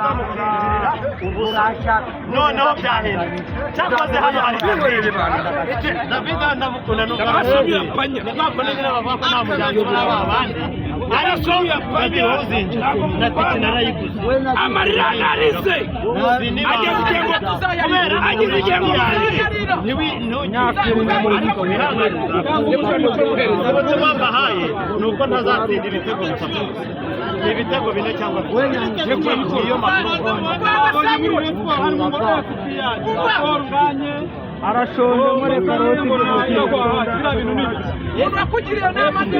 Bazamukinjirira ubusa. Noneho byahindutse. Cyakoze hano hari David, ndamukunda nubwo ni kwa kundi nyine bavuga ko nta muryango ubona ba bandi, ariko David, wowe uzinjira na tike narayiguze. Amarira narize ageze igihe ngo Kubera ageze igihe ngo Ubutumwa mbahaye ni uko ntazatsinda ibitego bitatu gusa, ni ibitego bine cyangwa bitatu. Niyo makuru. Arashonje muri karoti. Urakugiriye nama mbi.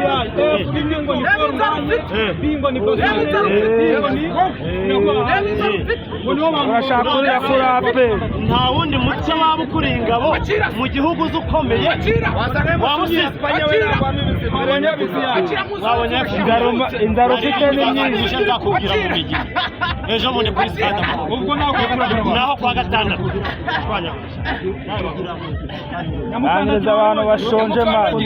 Urashaka kurira kuri ape. Nta wundi muco waba ukuriye ingabo mu gihugu uzi ukomeye waba usize wabonye. Inzara ufite ni nyinshi. Ejo nzakubwira mu migi, ejo bundi kuri Stade Amahoro, naho kwa gatandatu. Bangiza abantu bashonje mani.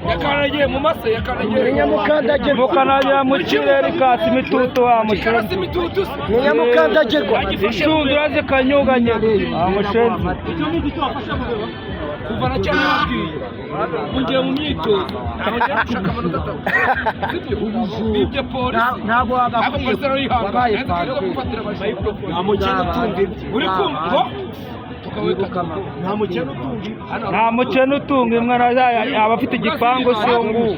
Yakandagiye mu mase, yakandagiye. Mukanagira mu kirere ikatsa imitutu wa mushenzi. Karasi imitutu se. Ni inshundura zikanyuganyega wa mushenzi. Kuva na cyane babwiye mugiye mu myitozo, ntabwo ngiye gushaka amanota atatu, sibyo? Bibye polisi, Ntabwo ariko wagakwiye polisi arayihanga. Wabaye ntabwo pantwe. Gufatira amashyi. Nta mukene utunga ibye. Uri kumva tukaweka. Nta mukene utunga ibye. Nta mukene utunga imwe, aba afite igipangu si uwo nguwo.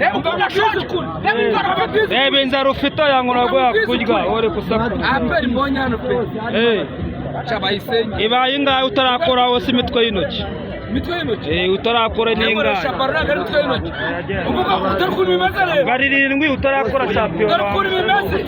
Reba inzara ufite, yangu ntabwo yakurya uri gusakuza. APR mbonye hano pe. Eh, Cabayisenye. Ibaye ingahe utarakora hose imitwe y'intoki? Imitwe y'intoki. Eh, utarakora Nkoresha n'ingahe? baro, ntabwo ari imitwe y'intoki. Uvuga dore ukuntu bimeze rero. Bari irindwi utarakora Dore shampiyona. ukuntu bimeze,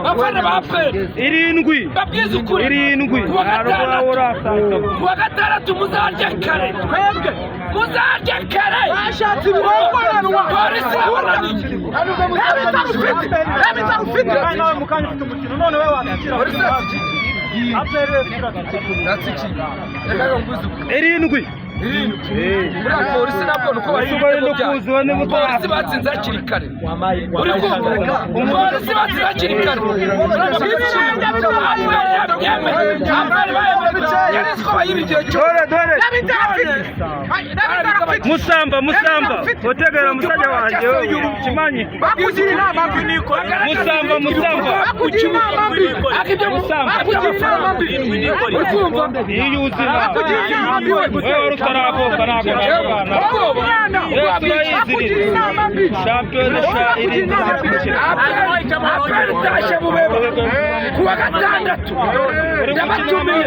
bafana ba APR. Irindwi. Babwize ukuri. Irindwi. Kuwa Nta rugo gatandatu, urasanga. kuwa gatandatu muzarye kare, twebwe muzarye kare. Bashatse ibirongoranwa, polisi yabananiye. Nawe mukanya ufite umukino, none wowe wakira. Polisi yatsikiye. Reka rero mbuze ukuri. Irindwi. Irindwi. Buriya polisi nabwo ni uko Ese ubwo ibitego rero byayo. ukuziwe niba Polisi batsinze hakiri kare, uri kumva? Polisi batsinze hakiri kare. APR yabyemeye, APR bayemeye, yari izi ko bayiba igihe cyose. Dore dore. Musamba, musamba, utegera musajja wanjye wewe kimanyi. Bakugira inama mbi. Musamba, musamba. Bakugira inama mbi. Musamba. Bakugira inama mbi. Uri kumva? Iyo uzi Bakugira inama mbi. wewe wari utaravuka, ntabwo nabana. Yewe, turayizirira shampiyona sha irindwi zikurikira. APR itashe bubeba kuwa gatandatu, ndabatumiye.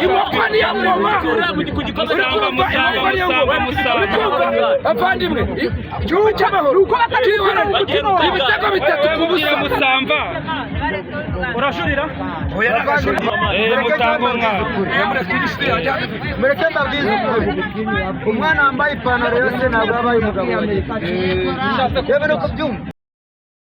Inkoko niyo ngoma, uri kumva? Inkoko niyo ngoma, uri kumva bavandimwe? Igihugu cy'amahoro kihorana ibitego bitatu ku Wewe busa. Musamba. Urashurira. Eh, mutanga umwana. Mureke mbabwize ukuri, umwana wambaye ipantaro yose ntabwo yabaye umugabo wawe. Yewe, no kubyumva.